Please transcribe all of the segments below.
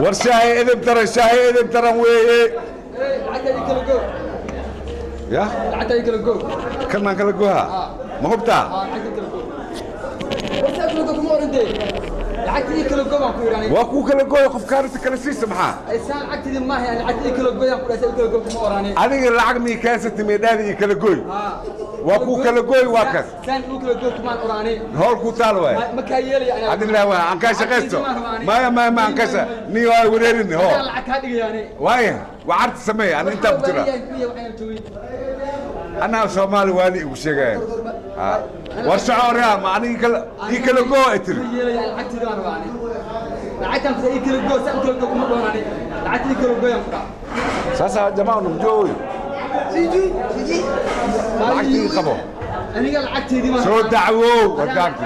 War shaahi edeb daran, shaahi edeb daran weeye. Ya kan maan kala goha, ma hubtaa? Waa kuu kala gooya, qof kaarita kala siisa maxaa? Adiga lacag mii keensatay meedhaada ii kala gooy, waa kuu kala gooy, waa kas howl kuu taal waay. Adilaa waa aan kaa shaqaysto. Maya maya ma aan kaa ni waa wareerini ho waaya wacarta sameey. Ana intaa ku jira, anaa Soomaali waali igu sheegaya. War soco oraa, ma aniga kala ii kala goo ay tiri. Sasa jamaa unamjua huyu, lacagtii qabo soo dacwow wargaarki.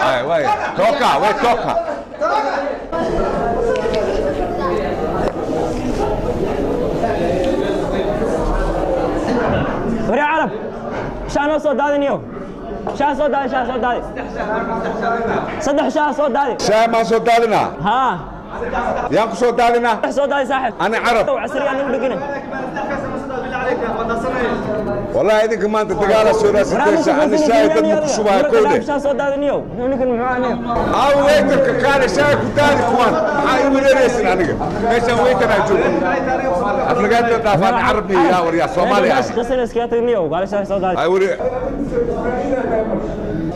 Ay way toka, way toka. Waryaa Carab, shaa noo soo daadiniyo, shaa soo daadi, shaa soo daadi, 3 shaa soo daadi. Shaah maan soo daadinaa? Haa. Yaan ku soo daadinaa? 3 soo daadi saaxib. Ani Carab casriya nagu dhegina. Wallahi idinka maanta dagaala soo raasataysa, ani shaah dad ma ku shubaayo kowde. Shaa soo daadiniyo, ninkan muxuu aniyo? Aaw weytarka, kaale shaah ku daadi. Kuwaan maxaa ii wareeraysin aniga? Meeshaan weytaraa joogo, aflagaada dhaafaan. Carabni yaa waryaa Soomaali ah. Shaqaysan iskaga tagniyo, gaale shaa soo daadi. Ay wari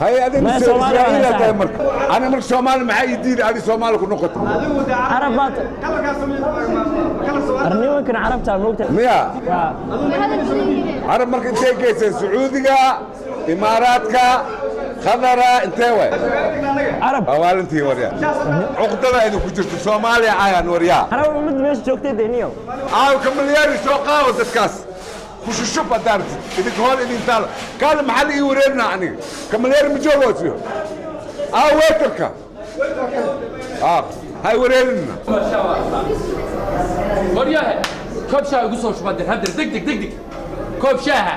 hay adiga. Ma Soomaali waa Israa'iila tahay saaxiib. Marka ani marka Soomaali maxaa ii diiday adi Soomaali ku noqoto? Carab baad arnimankan Carabta moogta miya? Waa Carab marka intee geyseen? Sacuudiga, Imaaraadka, Khadara, intee waay? Carab waa maalintii waryaa, cuqdada idinku jirto Soomaaliya ayaan waryaa. Carab mid meesha joogtay deniyo. Aaw kamalyaari soo qaado, dadkaas ku shushub haddaad idinka hool idin taalo. Kaale maxaa la ii wareerinaa aniga? Kamalyaari ma joogo siyo? Aaw weytarka, hay wareerinna. Waryahe, koob shaaha igu soo shuba dir hadir, deg deg deg deg, koob shaaha.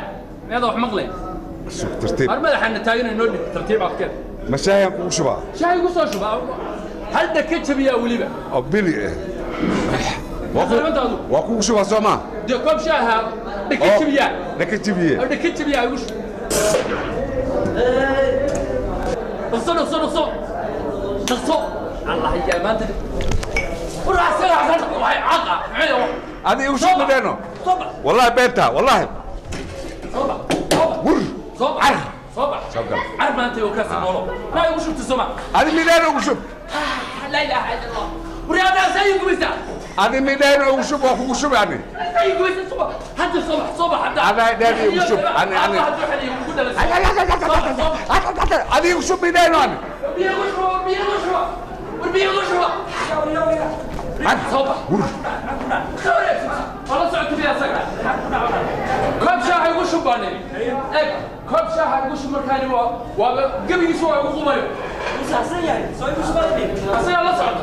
Meeda wax maqlay? Sug, tartiib. Har madaxaana taagan inoo dhig, tartiib afkeed. Ma shaahan kugu shubaa? Shaaha igu soo shuba, halda ka jabiyaa weliba. Oo bili waa Salaamtaadu. Waa kugu shubaa soo maa? Dee koob shaaha dhaka jabiyaa. Dhaka jabiye. Dhaka jabiyaa igu shub. Dhaqso dhaqso dhaqso dhaqso, Allah yaa maanta waraasaga xasan waxay caqa maxay adi igu shub midheeno. Soo bax. Wallahi beenta, wallahi. Soo bax, soo bax. Wur. Soo bax. Car. Soo bax. Soo gal. Car maanta oo kaasi noolo maa igu shubta soo ma? Adi midheeno ugu shub. لا اله الا الله، ورياضة سيد ويسا. Adi midheeno ugu shub, waa kugu shubi ani. سيد ويسا، صبح حتى صبح صبح حتى. أنا داري وشوف، adi igu shub midheeno ani. صبح والله سعدت بيها سكر. كوب شاي igu shubani eg, koob shaaha igu shub markaani waa waaba gebigiisu waa igu qumayo. Asagaa la socda.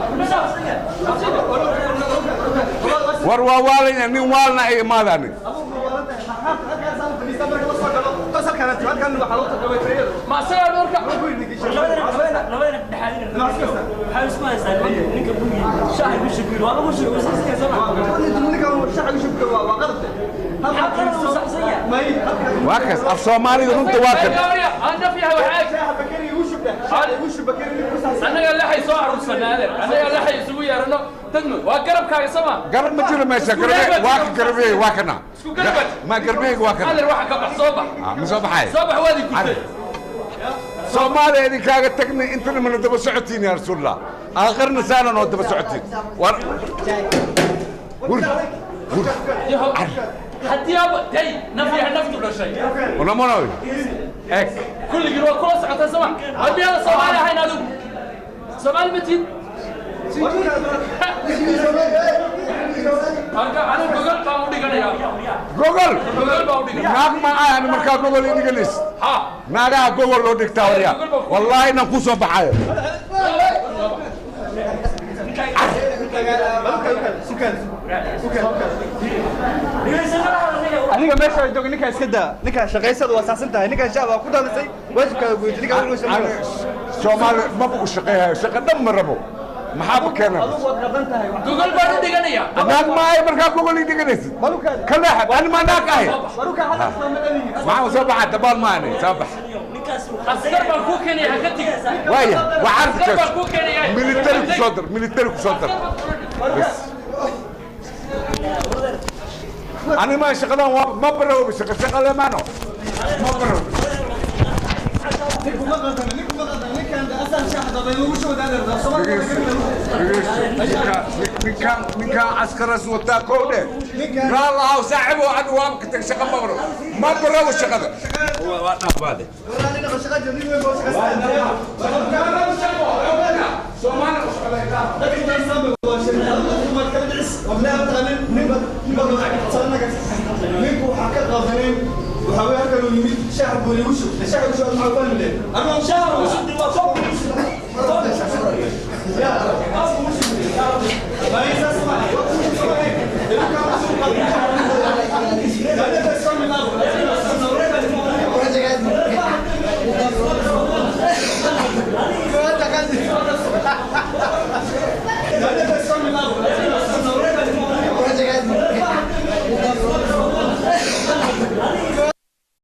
War waa waalanya, nin waalna ay imaada ani. Ma asagaa marka? Waa kas af Soomaaliga runta waa kan. Ana fiiha waxaa annaga laxay soo aruursanaa adeer, annaga laxay isugu yeerano dadma waa garabkaaga sama. Garab ma jiro meesha, garbe waa ka garbey, waa kana. Isku garabad. Ma garbeyga waa kana. Adeer waxa ka bax, soo bax. Ah, ma soo baxay? Soo bax, waad i gurtay. Soomaaliya idinkaaga tagnay, intana mana daba socotiin yaa rasuulallah, aakhirna saanan oo daba socotiin. War wur wur. Yahow, haddii aba day naf yahay naftu dhashay. Unamonoy eg. Kulligiin waa kula socotaa sama, war miyaada Soomaali ahayn? Adigu Soomaali ma tiid? Marka anigu gogol baan u dhiganayaa. Gogol? Gogol baan u dhiganaya. Naag ma ahan markaa gogol i dhiganis? Ha. Naagaha gogol loo dhigtaa waryaa, wallaahi inaan kuu soo baxayo. Adiga meesha jooga ninkaa iska daa, ninkaa shaqaysada waa saxsan tahay, ninkaa shacab waa ku daadisay waajibkaaga gudatay, ninkaa wuxuu Ani sameeyay. Soomaali maba u shaqeeyayo, shaqo dhan ma rabo. Maxaaba keena? Gogol baan u dhiganayaa. Naag maayo markaa gogol ii dhiganaysid. Ka leexad, ani maa naag ahay. Maxaa soo baxa dabaal maani soo bax. Askar baan kuu keenaya, ha ka tigi. Waaya, waxaan Askar baan kuu keenaya. Military ku soo dar, military ku soo dar. Bas. Ani ma shaqadan waa ma baroobi shaqa shaqa lemaano. Ma baroobi. Ninkaan ninkaan askaras wataa kowdhe. Raalahaw saaxibo anu waa ka tag shaqa ma baro. Ma baroobi shaqada. Waa dhaafbaade.